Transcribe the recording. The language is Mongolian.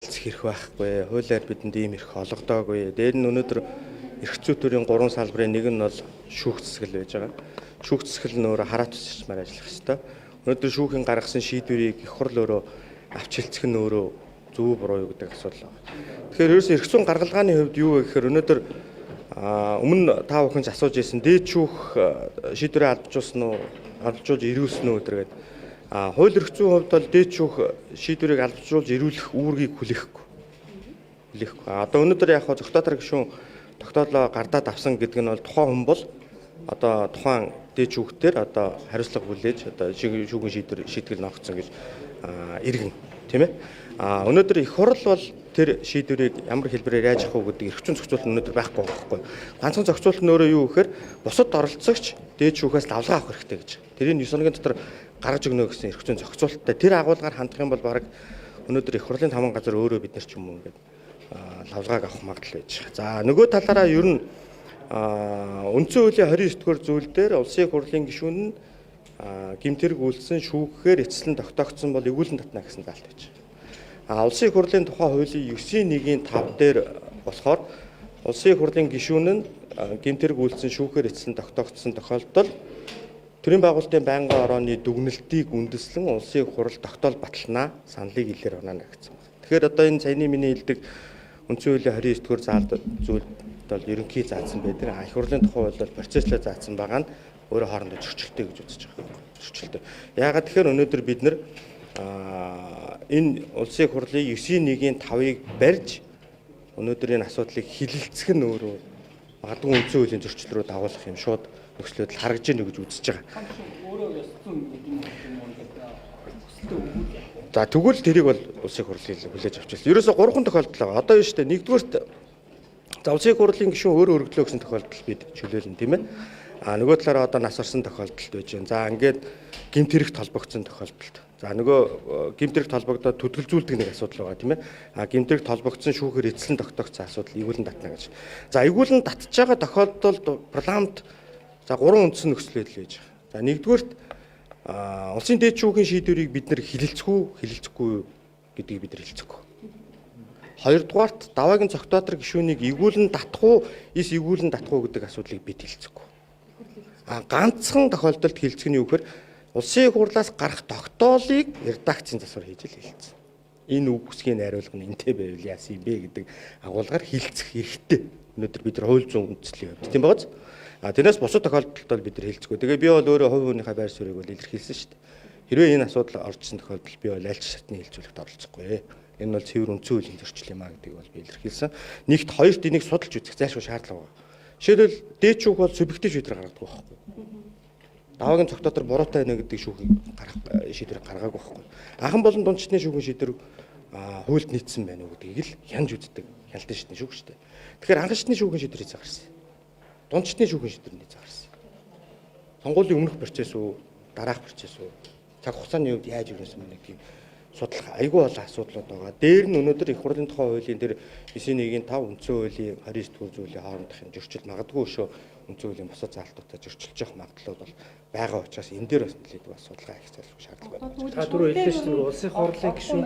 Хэлцэх эрх байхгүй. Хуулиар бидэнд ийм эрх олгодоогүй. Дээр нь өнөөдөр эрх зүй төрийн гурван салбарын нэг нь бол шүүх засаглал байж байгаа. Шүүх засаглал нь өөрөө хараат тусчмаар ажиллах ёстой. Өнөөдөр шүүхийн гаргасан шийдвэрийг их хурл өөрөө авч хэлцэх нь өөрөө зөв буруу юу гэдэг асуудал байна. Тэгэхээр ерөөсөө эрх зүйн гаргалгааны хувьд юу вэ гэхээр өнөөдөр өмнө та бүхэн ч асууж ирсэн дээд шүүх шийдвэрээ албажуулсан уу, албажуулж ирүүлсэн үү гэдэргээд хууль эрх зүйн хувьд бол дээд шүүх шийдвэрийг албажуулж ирүүлэх үүргийг хүлээхгүй. Хүлээхгүй. Одоо өнөөдөр яг хоо зохиолтор гишүүн тогтоолоо гардаад авсан гэдэг нь бол тухайн хүн бол одоо тухайн дээд шүүхтэр одоо хариуцлага хүлээж одоо шүүхийн шийдвэр шийтгэл ногцсон гэж иргэн тийм ээ. Өнөөдөр их хурл бол тэр шийдвэрийг ямар хэлбэрээр яаж авах вэ гэдэг эрх зүйн зохицуулалт нь өнөөдөр байхгүй байхгүй. Ганцхан зохицуулалт нь өөрөө юу гэхээр бусад оролцогч дээд шүүхээс лавлгаа авах хэрэгтэй гэж. Тэрийг 9 хоногийн дотор гаргаж өгнө гэсэн эрх зүйн зохицуулалттай. Тэр агуулгаар хандах юм бол баг өнөөдөр их хурлын таван газар өөрөө бид нар ч юм уу ингээд лавлгааг авах магадлал байж байгаа. За нөгөө талаараа ер нь үндсэн хуулийн 29 дугаар зүйл дээр улсын их хурлын гишүүн нь гэмт хэрэг үйлдсэн шүүхээр эцэслэн тогтоогдсон бол эргүүлэн татна гэсэн заалт байж байгаа. Улсын их хурлын тухай хуулийн 9-ийн 1-ийн 5 дээр болохоор улсын их хурлын гишүүн нь гэмт хэрэг үйлдсэн шүүхээр эцэслэн тогтоогдсон тохиолдолд төрийн байгуулалтын байнгын орооны дүгнэлтийг үндэслэн улсын их хурл тогтоол баталнаа саналыг илээр унаана гэсэн байна. Тэгэхээр одоо энэ саяны миний хэлдэг үндсэн хуулийн 29 дугаар заалт зүйл бол ерөнхий заасан байдаг. Их хурлын тухай хууль бол процесслээ заасан байгаа нь өөрөө хоорондоо зөрчилтэй гэж үзэж байгаа. Зөрчилтэй. Яагаад тэгэхээр өнөөдөр бид нар энэ улсын их хурлын 9-ийн 1-ийн 5-ыг барьж өнөөдөр энэ асуудлыг хилэлцэх нь өөрөө магадгүй үндсэн хуулийн зөрчил рүү дагуулах юм шууд нөхцлүүд л харагдаж байна гэж үзэж байгаа. За тэгвэл тэрийг бол улсын хурлыг хүлээж авч ирсэн. Ерөөсө гурван тохиолдол байгаа. Одоо юу шүү дээ. Нэгдүгээрт за улсын хурлын гишүүн өөрөө өргөдлөө гэсэн тохиолдол бид чөлөөлнө тийм ээ. Нөгөө талаараа одоо нас орсон тохиолдолд байж байна. За ингээд гэмт хэрэгт холбогдсон тохиолдолд. За нөгөө гэмт хэрэгт холбогдоод түтгэлзүүлдэг нэг асуудал байгаа тийм ээ. Гэмт хэрэгт холбогдсон шүүхээр эцэслэн тогтоогдсон асуудал эргүүлэн татна гэж. За эргүүлэн татж байгаа тохиолдолд парламент за гурван үндсэн нөхцөл байдал байж байгаа. За нэгдүгээрт улсын дээд шүүхийн шийдвэрийг бид нэр хилэлцэх үү, хилэлцэхгүй юу гэдгийг бид нар хилцэхгүй. Хоёрдугаарт даваагийн цогтоотор гишүүнийг эргүүлэн татах уу, эс эргүүлэн татах уу гэдэг асуудлыг бид хилцэхгүй. Ганцхан тохиолдолд хилцэх нь юу гэхээр улсын их хурлаас гарах тогтоолыг редакцийн засвар хийж л хилцсэн. Энэ үг үсгийн найруулга нь энтэй байвал яасан юм бэ гэдэг агуулгаар хилцэх эрхтэй. Өнөөдөр бид нар хууль зүйн үндэслэлийн хувьд тийм байгааз. Тэрнээс бусад тохиолдолд бол бид нар хилцэхгүй. Тэгээ би бол өөрөө хувь хүнийхээ байр суурийг бол илэрхийлсэн шүү дээ. Хэрвээ энэ асуудал оржсэн тохиолдолд би бол аль ч шатны хилцүүлэгт оролцохгүй. Энэ бол цэвэр үндсэн хуулийн зөрчил юм а гэдгийг бол би илэрхийлсэн. Нэгт хоёрт энийг судалж үзэх зайлшгүй шаардлага байгаа. Жишээлбэл дээд шүүх бол субъектив шийдвэр гаргадаг байхгүй. Даваагийн цогтоотор буруутай байна гэдэг шүүхийг гаргах шийдвэрийг гаргаагүй байхгүй. Анхан болон дундчны шүүхийн шийдвэр хуульд нийцсэн байна уу гэдгийг л хянж үздэг хяналтын шатны шүүх шүү дээ. Тэгэхээр анхан шатны шүүхийн шийдвэр хийцээ гарсан. Дундчны шүүхийн шийдвэр нийцээ гарсан. Сонгуулийн өмнөх процесс үү, дараах процесс үү, цаг хугацааны хувьд яаж ирсэн бэ гэдгийг судлах айгүй олон асуудлууд байгаа. Дээр нь өнөөдөр их хурлын тухай хуулийн тэр 9-1-ийн 5 үндсэн хуулийн 29 дугаар зүйлийн хоорондох юм зөрчил магадгүй өшөө үндсэн хуулийн бусад заалтуудтай зөрчилж явах магадлал бол байгаа учраас энэ дээр бас нэлээд бас судалгаа хийх залхуу шаардлага байна. Та түрүү хэллээ шүү дээ улсын хурлын гишүүн